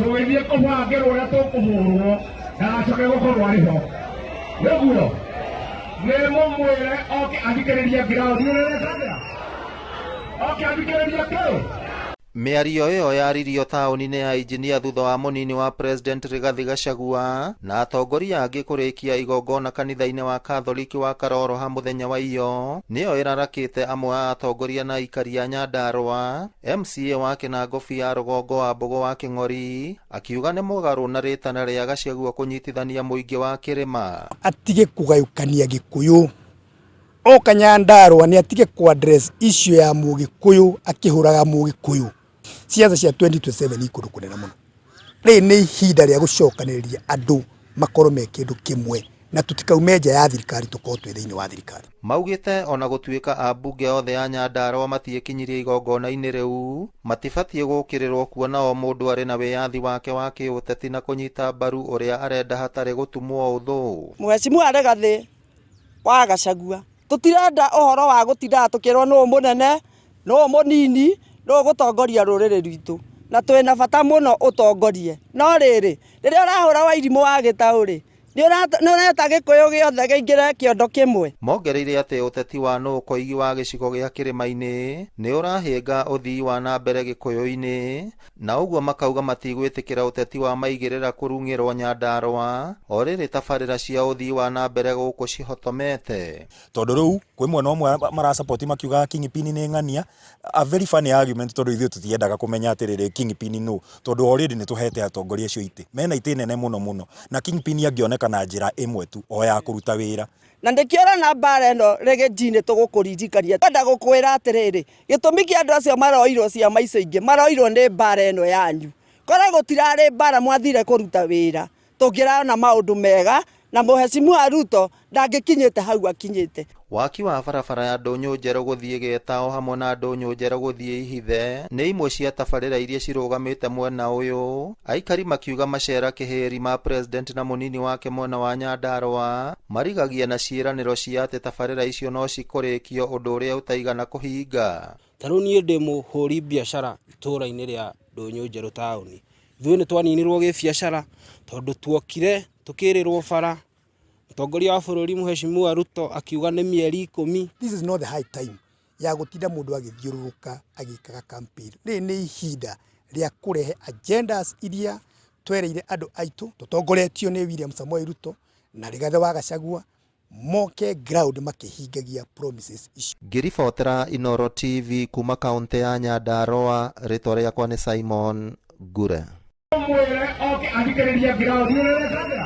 Tũgĩthiĩ kũbangĩrwo ũrĩa tũkũhũrwo ndagacoke gũkorwo arĩ ho. Nĩguo nĩ mũmwĩre oke athikĩrĩrie ground nĩ oke athikĩrĩrie kĩ. Mĩario ĩyo yaririo taũni-inĩ ya Injinia thutha wa mũnini wa President Rigathi Gachagua na atongoria angĩ kũrĩkia igongona kanitha-inĩ wa Katholiki wa Karoroha mũthenya wa iyo nĩyo ĩrarakĩte amwe a atongoria na aikari a Nyandarua. MCA wa Kĩnangobu ya rũgongo wa Mbũgũ wa Kĩng'ori akiuga nĩ mũgarũ na rĩtana rĩa Gachagua kũnyitithania mũingĩ wa kĩrĩma. Atige kũgayũkania Gĩkũyũ oka Nyandarua nĩ atige kũ address issue ya Mũgĩkũyũ akĩhũraga Mũgĩkũyũ. Siasa cia 2027 ikũndũ kũnene mũno. Rĩrĩ nĩ ihinda rĩa gũcokanĩrĩria andũ makorwo me kĩndũ kĩmwe na tũtikaume nja ya thirikari tũkorwo twĩ thĩinĩ wa thirikari. Maugĩte ona gũtuĩka ambunge othe a Nyandarua matiĩkinyirie igongona-inĩ rĩu, matibatiĩ gũkĩrĩrwo kuona o mũndũ arĩ na wĩyathi wake wa kĩũteti na kũnyita mbaru ũrĩa arenda hatarĩ gũtumwo ũthũ. Mheshimiwa Rigathi wa Gachagua tũtirenda ũhoro wa gũtindaga tũkĩrwo nũ mũnene nũ mũnini nũ gũtongoria rũrĩrĩ rwitũ na twĩna bata mũno ũtongorie no rĩrĩ rĩrĩa ũrahũra wairimũ wa gĩtaũ rĩ nĩ ũreta gĩkũyũ gĩothe kĩingĩre kĩondo kĩmwe. Mongereire atĩ ũteti wa nũ koigi wa gĩcigo gĩa kĩrĩma-inĩ nĩ ũrahĩnga ũthii wa na mbere gĩkũyũ-inĩ na ũguo makauga matigwĩtĩkĩra ũteti wa maigĩrĩra kũrung'ĩrwo Nyandarua o rĩrĩ tabarĩra cia ũthii wa na mbere gũkũ cihotomete. Tondũ rĩu kwĩ mwena ũmwe marasupport makiugaga Kingpin nĩ ng'ania, a very funny argument tondũ ithuĩ tũtiendaga kũmenya atĩrĩrĩ Kingpin nũ, tondũ already nĩ tũhete atongoria acio itĩ, mena itĩ nene mũno mũno, na Kingpin angĩoneka na njĩra ĩmwe tu o ya kũruta wĩra. Na nĩkĩo ũrona mbara ĩno rĩgĩ nĩ tũgũkũririkania twenda gũkwĩra atĩrĩrĩ gĩtũmi kĩa andũ acio maroirwo ciama icio ingĩ maroirwo nĩ mbara ĩno yanyu korwo gũtirarĩ mbara mwathire kũruta wĩra tũngĩrona maũndũ mega na Mheshimiwa Ruto ndangĩkinyĩte hau akinyĩte. Waki wa barabara ya Ndũnyũ Njerũ gũthiĩ Geta o hamwe na Ndũnyũ Njerũ gũthiĩ Ihithe nĩ imwe cia tabarĩra iria cirũgamĩte mwena ũyũ, aikari makiuga macera kĩhĩri ma President na mũnini wake mwena wa Nyandarua marigagia na ciĩranĩro cia atĩ tabarĩra icio no cikũrĩkio ũndũ ũrĩa ũtaigana kũhinga. Ta rĩu niĩ ndĩ mũhũri biacara itũũra-inĩ rĩa Ndũnyũ Njerũ taũni. Ithuĩ nĩ twaninirwo gĩbiacara tondũ tuokire tũkĩrĩrwo bara, mũtongoria wa bũrũri Mheshimiwa Ruto akiuga nĩ mĩeri 10. This is not the high time ya gũtinda mũndũ agĩthiũrũrũka agĩkaga campaign. Rĩrĩ nĩ ihinda rĩa kũrehe agendas iria twereire andũ aitũ tũtongoretio nĩ William Samoei Ruto na Rigathĩ wa Gachagua moke ground makĩhingagia promises icio. Ngĩribotera Inooro TV kuma kaũntĩ ya Nyandarua, rĩtwa rĩakwa nĩ Simon Ngure. Mwĩre oke athikĩrĩrie ground nĩ